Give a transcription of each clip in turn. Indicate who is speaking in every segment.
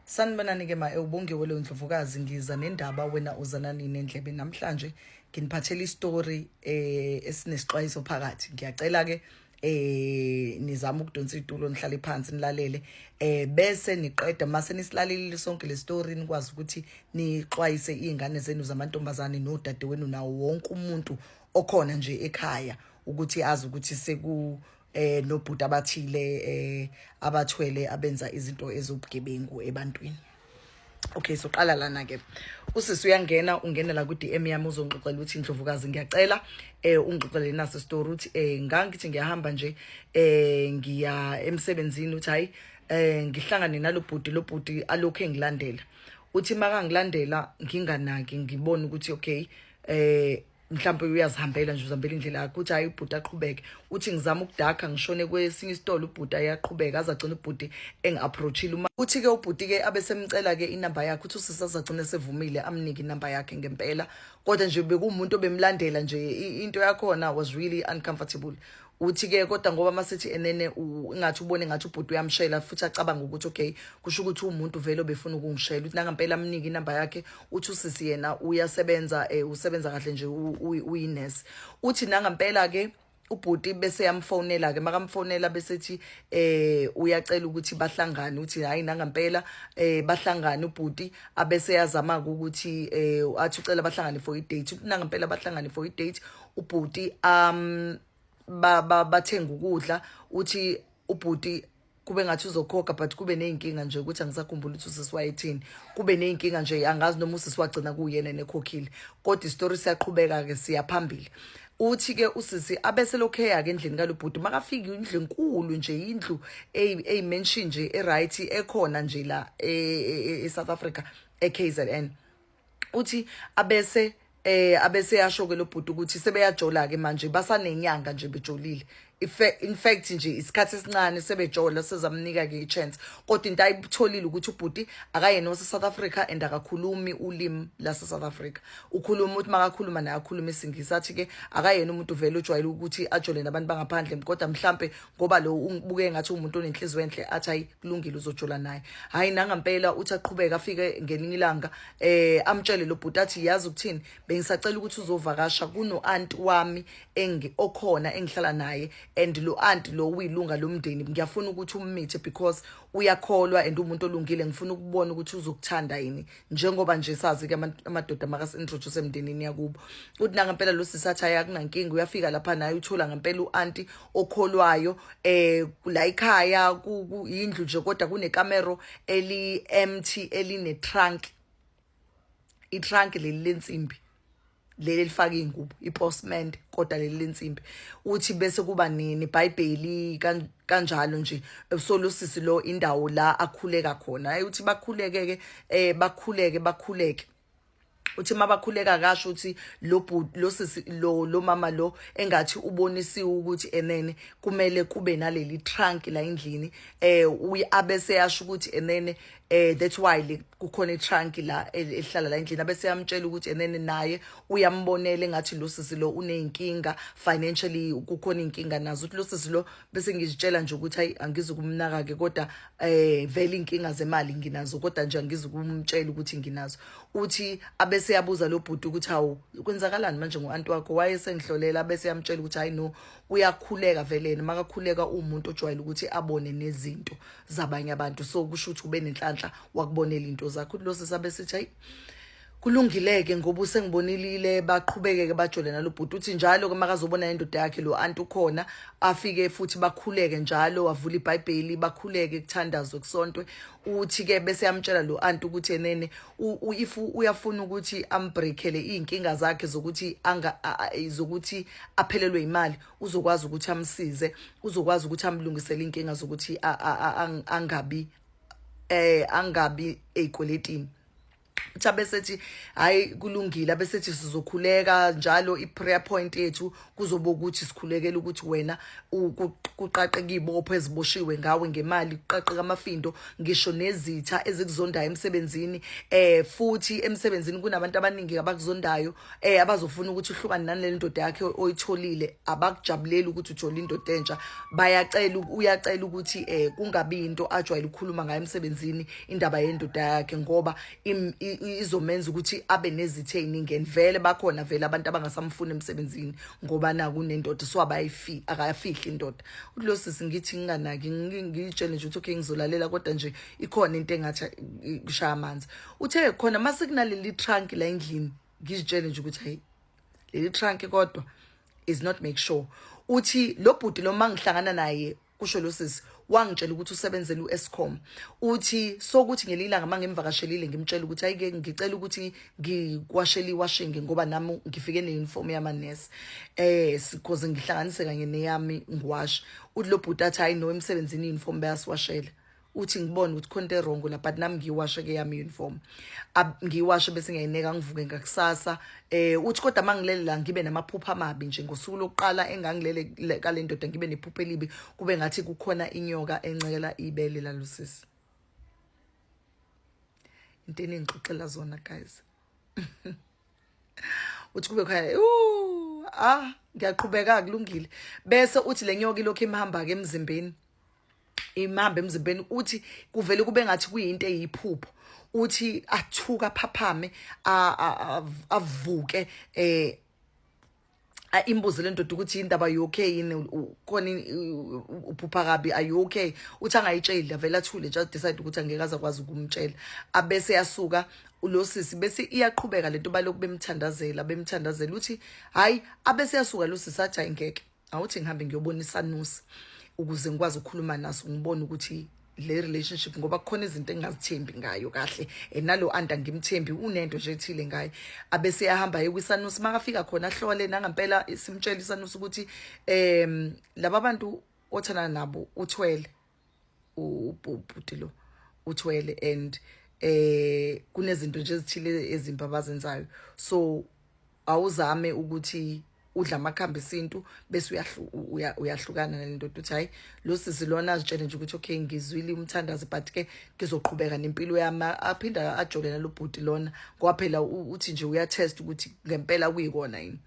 Speaker 1: Sanibonani ke ma ewubongiwe leyo ndlovukazi, ngiza nendaba, wena uzana nini endlebe. Namhlanje nginiphathela istory esinesixwayiso phakathi. Ngiyacela ke nizama ukudonsa itulo, nihlale phansi, nilalele, bese niqeda mase nisilalelile sonke le story, nikwazi ukuthi nixwayise izingane zenu zamantombazane nodadewenu nawo wonke umuntu okhona nje ekhaya ukuthi azi ukuthi seku nobhuti abathile abathwele abenza izinto ezobugebengu ebantwini. Okay, so qala lana ke, usisi uyangena, ungena la ku DM yami, uzongixoxela ukuthi, "Indlovukazi, ngiyacela ungixoxele naso story." Uthi ngangithi ngiyahamba nje, ngiya emsebenzini, uthi hayi, ngihlangane nalobhuti, lo bhuti alokhu engilandela. Uthi makangilandela nginganaki, ngibona ukuthi okay, mhlawumbe uyazihambela nje, uzihambela indlela yakhe. Uthi hayi, ubhuti aqhubeke. Uthi ngizama ukudakha, ngishone kwesinye isitolo, ubhuti ayaqhubeka, azagcina ubhuti engi-approachile. Uma uthi-ke ubhuti-ke abesemcela-ke inamba yakhe, uthi usisi azagcina sevumile, amnike inamba yakhe ngempela, kodwa nje bekuwumuntu obemlandela nje. Into yakhona was really uncomfortable. Uthi-ke kodwa ngoba masithi enene ingathi ubone ngathi ubhuti uyamshela futhi, acabanga ukuthi okay, kusho ukuthi umuntu vele obefuna ukungishela. Uthi nangampela amnike inamba yakhe. Uthi usisi yena uyasebenza, usebenza kahle nje, uyinesi. Uthi nangampela-ke ubhuti bese yamfonela ke, makamfonela bese uyacela ukuthi bahlangane. Uthi hayi, nangampela bahlangane. Ubhuti abese yazama ukuthi athi ucela bahlangane for i-date. Uthi nangampela bahlangane for i-date. Ubhuti ba bathenga ukudla. Uthi ubhuti kube ngathi uzokhokha, but kube ney'nkinga nje ukuthi angisakhumbula ukuthi usisi wayethini. Kube ney'nkinga nje, angazi noma usisi wagcina kuyena nekhokhile, kodwa isitori siyaqhubeka-ke, siya phambili. Uthi-ke usisi abese lokhu eya-ke endlini kalobhuti. Makafika, indlu enkulu nje, indlu eyi-mansion nje, e-right, ekhona nje la e-South Africa, e-KZN. Uthi abese yasho ke lo bhuti ukuthi sebeyajola ke manje, basanenyanga nje bejolile. In fact nje isikhathi esincane sebejola, sezamnika ke i-chance. Kodwa into ayitholile ukuthi ubhuti akayena wase South Africa and akakhulumi ulimi lase South Africa. Ukhuluma, ukuthi makakhuluma naye akhuluma isiNgisi. Athi ke akayena umuntu vele ujwayele ukuthi ajole nabantu bangaphandle, kodwa mhlambe ngoba lo ubuke ngathi umuntu onenhliziyo enhle, athi hayi, kulungile, uzojola naye. Hayi, nangampela uthi aqhubeka, afike ngelinye ilanga, amtshele lo bhuti, athi, "Yazi ukuthini, bengisacela ukuthi uzovakasha kuno aunt wami engi okhona engihlala naye, and lo aunt lo uyilunga lomndeni. Ngiyafuna ukuthi ummithe because uyakholwa and umuntu olungile. Ngifuna ukubona ukuthi uzokuthanda yini, njengoba nje sazi ke amadoda makasi-introduce emndenini yakubo." Uthi nangempela lo sisi athi hayi, akunankinga. Uyafika lapha naye, uthola ngempela u-aunty okholwayo la ekhaya. Indlu nje, kodwa kunekamero eli empty, eline trunk, itrunk leli lensimbi, leli elifaka ingubo, ipostman, kodwa leli lensimbi. Uthi bese kuba nini iBhayibheli kanjalo nje. So lo sisi lo indawo la akhuleka khona. Hayi, uthi bakhuleke ke, bakhuleke, bakhuleke. Uthi mabakhuleka kasho, uthi lo lo sisi lo, lo mama lo engathi ubonisiwe ukuthi enene kumele kube naleli trunk la endlini. Abese yasho ukuthi enene that's why le kukhona itrunk la ehlala la endlini. Abese yamtshela ukuthi enene naye uyambonela engathi lo sisi lo uneyinkinga financially, kukhona inkinga nazo. Uthi lo sisi lo bese ngizitshela nje ukuthi hayi, angizukumnaka ke, kodwa vele inkinga zemali nginazo, kodwa nje angizukumtshela ukuthi nginazo. Uthi abese yabuza lo bhuti ukuthi, "Hawu, kwenzakalani manje ngo-anti wakho?" Wayesengihlolela. Abese yamtshela ukuthi hayi no, uyakhuleka vele yena, makakhuleka umuntu ojwayele ukuthi abone nezinto zabanye abantu, so kusho ukuthi ube nenhlanhla wakubonela into zakho. Uthi lo sisi abe sithi hayi, kulungileke ngoba usengibonilile. Baqhubeke ke, bajole nalo bhuti. Uthi njalo ke makazobona indoda yakhe, lo anti ukhona, afike futhi bakhuleke njalo, wavula iBhayibheli, bakhuleke, kuthandazwe, kusontwe. Uthi ke bese yamtshela lo anti ukuthi enene if uyafuna ukuthi ambreakele izinkinga zakhe zokuthi anga zokuthi aphelelwe imali, uzokwazi ukuthi amsize, uzokwazi ukuthi amlungisele inkinga zokuthi angabi ey'kweletini. Uthi abesethi hayi kulungile, abesethi sizokhuleka njalo, i-prayer point yethu kuzoba ukuthi sikhulekela ukuthi wena kuqaqeke izibopho eziboshiwe ngawe ngemali, kuqaqeka amafindo, ngisho nezitha ezikuzondayo emsebenzini. Futhi emsebenzini kunabantu abaningi abakuzondayo, abazofuna ukuthi uhlukane nale ndoda yakhe oyitholile, abakujabuleli ukuthi uthole indoda entsha. Bayacela, uyacela ukuthi kungabi into ajwayele ukukhuluma ngayo emsebenzini indaba yendoda yakhe, ngoba izomenza ukuthi abe nezitha eziningi, and vele bakhona vele abantu abangasamfuni emsebenzini ngoba naku unendoda, so abayifi akayafihli indoda. Uthi lo sisi, ngithi nginganaki, ngiyitshele nje ukuthi okay, ngizolalela, kodwa nje ikhona into engathi kushaya amanzi. Uthe khona mase kunaleli trunk la endlini, ngizitshele nje ukuthi hayi, leli trunk kodwa is not make sure. Uthi lo bhuti lo mangihlangana naye, kusho lo sisi, wangitshela ukuthi usebenzela uEskom. Uthi sokuthi ngelinye ilanga mangimvakashelile, ngimtshela ukuthi ayike, ngicela ukuthi ngikwashele iwashing, ngoba nami ngifike neuniform yamanesi, because ngihlanganise kanye neyami ngiwash. Uthi lo bhuti athi hayi no, emsebenzini uniform bayasiwashela. Uthi ngibone ukuthi khona into e-wrong la, but nami ngiyiwashe ke yami uniform, ngiyiwashe bese ngiyayineka, ngivuke ngakusasa. Uthi kodwa mangilele la ngibe namaphupho amabi nje. Ngosuku lokuqala engangilele kale ndoda, ngibe nephupho elibi, kube ngathi kukhona inyoka encekela ibele lalosisi. Into eningixoxela zona, guys. Uthi kube khona, ah, ngiyaqhubeka, kulungile. Bese uthi le nyoka ilokhu imhamba ke emzimbeni, imhamba emzimbeni. Uthi kuvele kube ngathi kuyinto eyiphupho. Uthi athuka, phaphame, avuke, imbuzo le ndoda ukuthi indaba you okay yini, khona uphupha kabi, are you okay? Uthi angayitsheli, avele athule, just decide ukuthi angeke aze akwazi ukumtshela. Abese yasuka lo sisi, bese iyaqhubeka lento, balokhu bemthandazela, bemthandazela. Uthi hayi, abese yasuka lo sisi, athi hayi ngeke, awuthi ngihambe ngiyobona isanusi ukuze ngikwazi ukukhuluma naso, ngibone ukuthi le relationship, ngoba kukhona izinto engingazithembi ngayo kahle, nalo anta ngimthembi, unento nje ethile ngaye. Abese yahamba aye kwisanusi. Makafika khona ahlole, nangampela simtshela isanusi ukuthi laba bantu othandana nabo uthwele, ubhuti lo uthwele, and kunezinto nje ezithile ezimbi abazenzayo, so awuzame ukuthi udla amakhambi esintu bese uyahlukana nale ndoda. Uthi hayi, lo sisi lona azitshele nje ukuthi okay, ngizwile umthandazo, but ke ngizoqhubeka nempilo yami. Aphinda ajole nalo bhuti lona, ngoba phela uthi nje uyatest ukuthi ngempela kuyikona yini.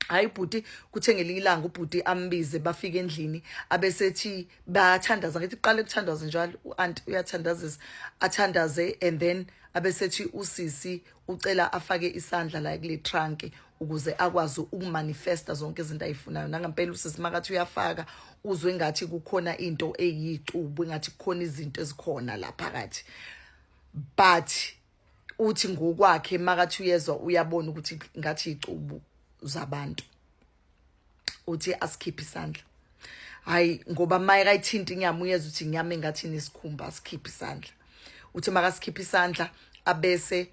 Speaker 1: Hayi ubhuti, kuthe ngelinye ilanga ubhuti ambize, bafike endlini, abesethi bayathandaza. Ngithi kuqale kuthandaze njalo, u-anti uyathandazisa, athandaze, and then abesethi usisi ucela afake isandla la kule trunk ukuze akwazi ukumanifesta zonke izinto ayifunayo. Nangempela usisi makathi uyafaka, uzwe ngathi kukhona into eyicubu, engathi kukhona izinto ezikhona la phakathi, but uthi ngokwakhe makathi uyezwa, uyabona ukuthi ngathi icubu zabantu. Uthi asikhiphe isandla, hayi, ngoba maye kayithinta inyama, uyezwa ukuthi inyama engathi inesikhumba. Asikhiphe isandla. Uthi makasikhiphe isandla, abese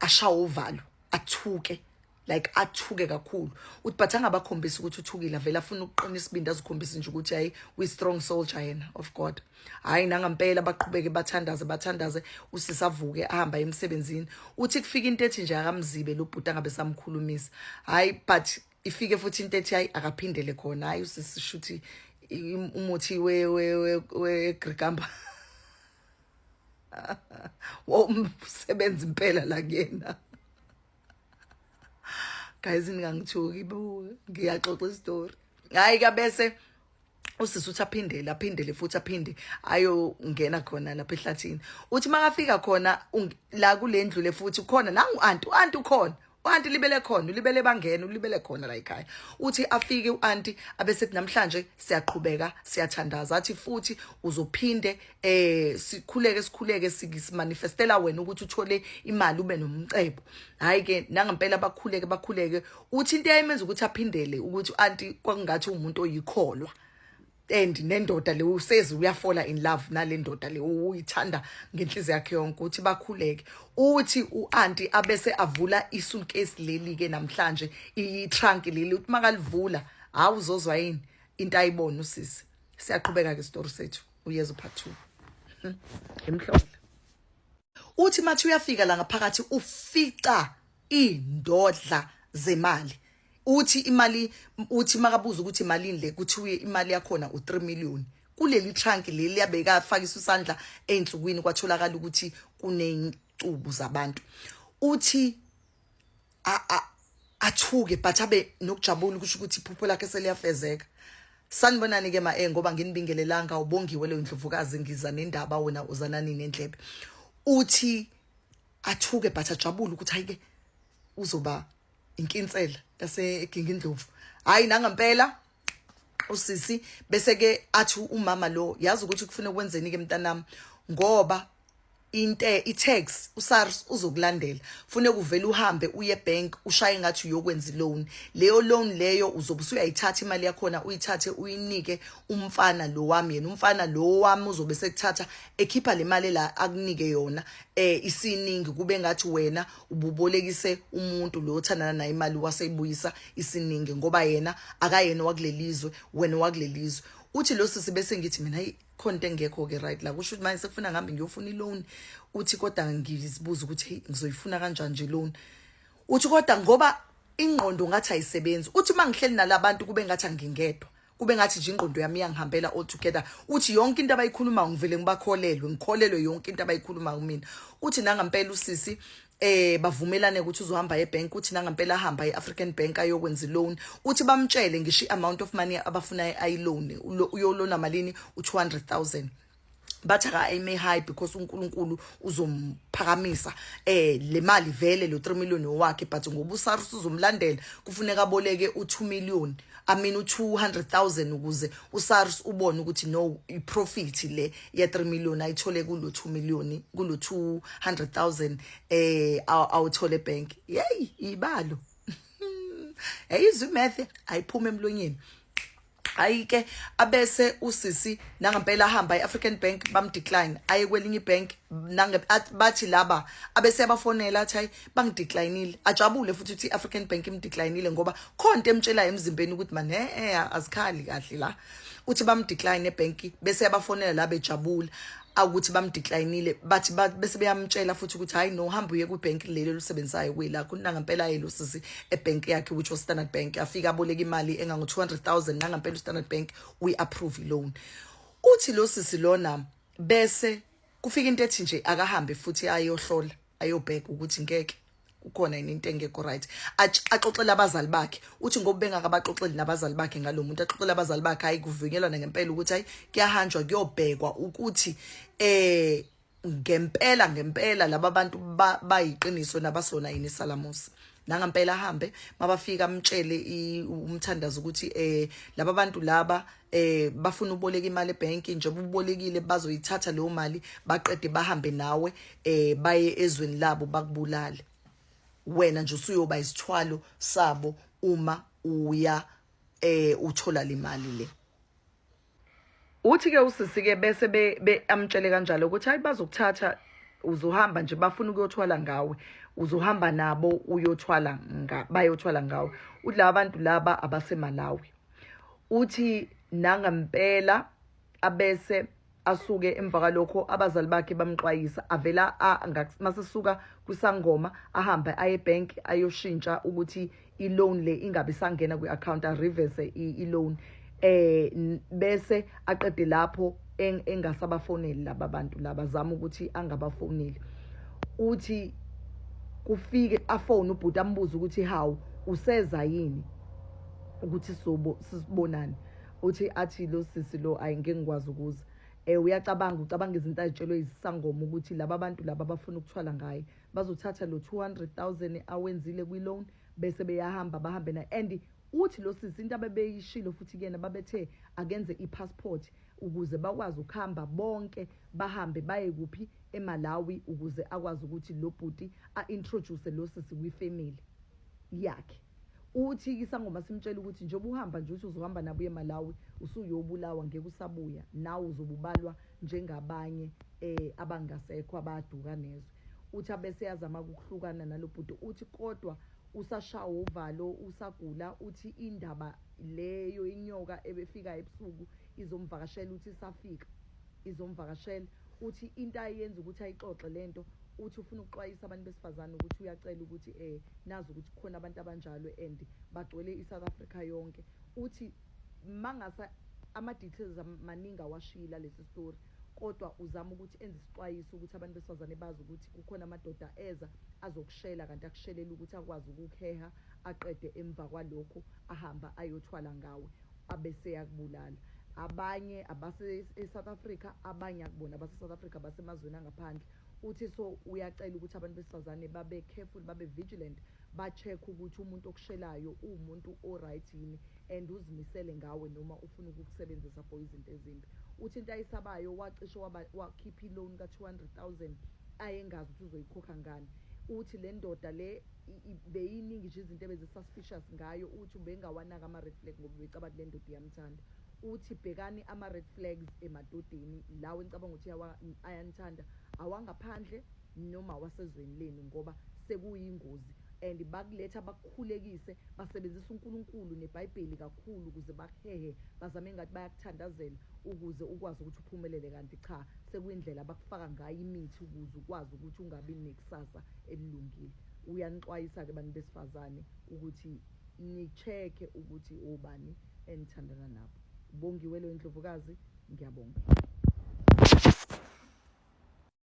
Speaker 1: ashawa uvalo, athuke, like athuke kakhulu. Uthi but angabakhombisi ukuthi uthukile, vele afuna ukuqina isibindi, azikhombise nje ukuthi hayi, we strong soldier yena of God. Hayi, nangampela baqhubeke bathandaze, bathandaze, usisavuke ahamba emsebenzini. Uthi kufika into ethi nje akamzibe lo bhuti, angabe samkhulumisa. Hayi, but ifike futhi into ethi hayi, akaphindele khona. Hayi, usisi shuthi umuthi we we we grigamba womsebenza impela la kuyena. Guys, ningangithuki bo, ngiyaxoxa isitori. Hayi, kabese usisi uthi aphindele, aphindele futhi, aphinde ayongena khona lapha ehlathini. Uthi makafika khona la kule ndlu le, futhi khona nangu anti, u-anti ukhona, u-anti libele khona, ulibele bangena, ulibele khona la ekhaya. Uthi afike u-anti, abesethi namhlanje siyaqhubeka siyathandaza. Athi futhi uzophinde sikhuleke, sikhuleke, simanifestela wena ukuthi uthole imali, ube nomcebo. Hayi ke, nangempela bakhuleke, bakhuleke. Uthi into eyayimenza ukuthi aphindele ukuthi anti kwakungathi umuntu oyikholwa, and nendoda le usezi uyafola in love nale ndoda le, uyithanda ngenhliziyo yakhe yonke. Uthi bakhuleke. Uthi uanti abese avula isuitcase leli ke namhlanje, i-trunk leli. Uthi makalivula, hawu, uzozwa yini into ayibona usisi. Siyaqhubeka ke story sethu, uyeza part 2 emhlola. Uthi mathi uyafika la ngaphakathi ufica indodla zemali. Uthi imali, uthi makabuza ukuthi imalini le, kuthiwe imali yakhona u3 million kuleli trunk leli yabeka afakisa isandla einsukwini, kwatholakala ukuthi kunezicubu zabantu. Uthi athuke but abe nokujabula, kusho ukuthi iphupho lakhe seliyafezeka. Sanibonani ke ma ngoba nginibingelelanga. Ubongiwe leyo ndlovukazi, ngiza nendaba, wena uzanani nendlebe. Uthi athuke but ajabule ukuthi hayike uzoba inkinsela yase Gingindlovu. Hayi, nangempela usisi bese ke athi umama lo, yazi ukuthi kufuna ukwenzeni ke mntanami, ngoba inte i-tax uSARS uzokulandela, fune kuvele uhambe uye bank, ushaye ngathi uyokwenza iloan. Leyo loan leyo uzobe usuyayithatha imali yakhona, uyithathe uyinike umfana lo wami. Yena umfana lo wami uzobe sekuthatha ekhipha le mali la akunike yona isiningi, kube ngathi wena ububolekise umuntu lo othandana naye imali, waseyibuyisa isiningi, ngoba yena akayena wakulelizwe, wena wakulelizwe. Uthi lo sisi, bese ngithi mina, hayi, khona into engekho ke right la, kusho ukuthi manje sekufuna ngihambe ngiyofuna iloan. Uthi kodwa ngizibuza ukuthi hey, ngizoyifuna kanjani nje loan? Uthi kodwa ngoba ingqondo ngathi ayisebenzi, uthi mangihleli nalabantu kube ngathi angingedwa, kube ngathi nje ingqondo yami iyangihambela all together. Uthi yonke into abayikhulumayo ngivele ngibakholelwe, ngikholelwe yonke into abayikhulumayo mina. Uthi nangampela usisi bavumelane ukuthi uzohamba ebank. Uthi nangampela ahamba eAfrican Bank ayokwenza iloan. Uthi bamtshele ngisho iamount of money abafuna ayiloan, uyolona malini, u2000,000. Bathi aka aim high because uNkulunkulu uzomphakamisa le mali vele lo 3 million wakhe, but ngoba uSARS uzomlandela kufuneka aboleke u2 million, I mean u200,000, ukuze uSARS ubone ukuthi no, iprofit le ya 3 million ayithole kulo 2 million, kulo 200,000 awuthole bank. Hey, ibalo, hey, math ayiphuma emlonyeni. Hayi ke, abese usisi nangampela ahamba eAfrican Bank, bamdecline. Aye kwelinye ibank, nange bathi laba, abese yabafonela athi hayi, bangideclineile. Ajabule futhi uthi iAfrican Bank imdeclineile ngoba khona into emtshelayo emzimbeni ukuthi man, azikhali kahle la. Uthi bamdecline ebank, bese yabafonela la bejabula akuthi bamdeclineile. Bathi bese beyamtshela futhi ukuthi hayi no, hamba uye kwibank leli olusebenzisayo kuyilakho. Nangampela aye lo sisi ebank yakhe, which was Standard Bank, afika aboleka imali engango 200,000. Nangampela uStandard Bank uyi approve loan. Uthi lo sisi lona bese kufika into ethi nje akahambe futhi ayohlola, ayobheka ukuthi ngeke kukhona yini into engekho right. Axoxele abazali bakhe. Uthi ngoba bengakabaxoxeli nabazali bakhe ngalo muntu, axoxele abazali bakhe, hayi, kuvunyelwana ngempela ukuthi hayi, kuyahanjwa kuyobhekwa ukuthi ngempela ngempela laba bantu bayiqiniso nabasona yini isalamusi. Nangampela ahambe, mabafika amtshele umthandazo ukuthi laba bantu laba bafuna uboleka imali ebank, njengoba ubolekile bazoyithatha leyo mali, baqede bahambe nawe baye ezweni labo, bakubulale. Wena nje usuyoba isithwalo sabo uma uya uthola le mali le. Uthi ke usisi ke bese be amtshele kanjalo ukuthi hayi, bazokuthatha, uzohamba nje, bafuna ukuyothwala ngawe, uzohamba nabo uyothwala nga bayothwala ngawe. Uthi laba bantu laba abaseMalawi. Uthi nangampela abese asuke emva kwalokho, abazali bakhe bamxwayisa, avela masesuka kwisangoma ahambe aye ebank ayoshintsha ukuthi i-loan le ingabe isangena kwi-account, a-reverse i-loan, bese aqede lapho engasabafoneli laba bantu laba, zama ukuthi angabafoneli. Uthi kufike afone ubhuti, ambuze ukuthi hawu, useza yini ukuthi sobo sisibonane. Uthi athi lo sisi lo, ayi, ngeke ngikwazi ukuza. Uyacabanga, ucabanga izinto azitshelwe isangoma ukuthi laba bantu laba bafuna ukuthwala ngaye, bazothatha lo 200,000 awenzile kwi-loan bese beyahamba, bahambe naye. And uthi lo sisi into abebeyishilo futhi kuyena, babethe akenze i-passport ukuze bakwazi ukuhamba bonke, bahambe baye kuphi, eMalawi, ukuze akwazi ukuthi lo bhuti a-introduce lo sisi kwifamily yakhe. Uthi isangoma simtshela ukuthi njengoba uhamba nje, uthi uzohamba nabo uye eMalawi, usuyobulawa, ngeke usabuya nawe, uzobubalwa njengabanye abangasekho abaduka nezwe. Uthi abese yazama ukuhlukana nalo bhuti. Uthi kodwa usashawa uvalo, usagula. Uthi indaba leyo inyoka ebefika ebusuku izomvakashela, uthi isafika izomvakashela. Uthi into ayenza ukuthi ayixoxe lento, uthi ufuna ukuxwayisa abantu besifazane ukuthi uyacela ukuthi nazi ukuthi kukhona abantu abanjalo and bagcwele iSouth Africa yonke. Uthi mangasa ama details maningi awashila lesi story, kodwa uzama ukuthi enze isixwayiso ukuthi abantu besifazane bazi ukuthi kukhona amadoda eza azokushela, kanti akushelela ukuthi akwazi ukukuheha, aqede emva kwalokho ahamba ayothwala ngawe, abese yakubulala. Abanye abase eSouth Africa, abanye akubona abase South Africa, basemazweni angaphandle. Uthi so uyacela ukuthi abantu besifazane babe careful, babe vigilant, ba-check ukuthi umuntu okushelayo uwumuntu o-right yini and uzimisele ngawe noma ufuna ukukusebenzisa for izinto ezimbi. Uthi into ayisabayo, wacishe wakhipha i-loan ka-200 000 ayengazi ukuthi uzoyikhokha ngani. Uthi le ndoda le beyiningi nje izinto ebezi-suspicious ngayo. Uthi ubengawanaka ama-red flag ngoba becabanga le ndoda iyamthanda. Uthi bhekani ama-red flags emadodeni lawo enicabanga ukuthi ayanithanda, awangaphandle noma awasezweni lenu, ngoba sekuyingozi and bakuletha bakukhulekise, basebenzisa uNkulunkulu neBhayibheli kakhulu ukuze bakuhehe, bazame ngathi bayakuthandazela ukuze ukwazi ukuthi uphumelele, kanti cha, sekuyindlela abakufaka ngayo imithi ukuze ukwazi ukuthi ungabi nekusasa elilungile. Uyanixwayisa-ke bantu besifazane ukuthi ni-check-e ukuthi obani enithandana nabo. Bongiwe lo Indlovukazi, ngiyabonga.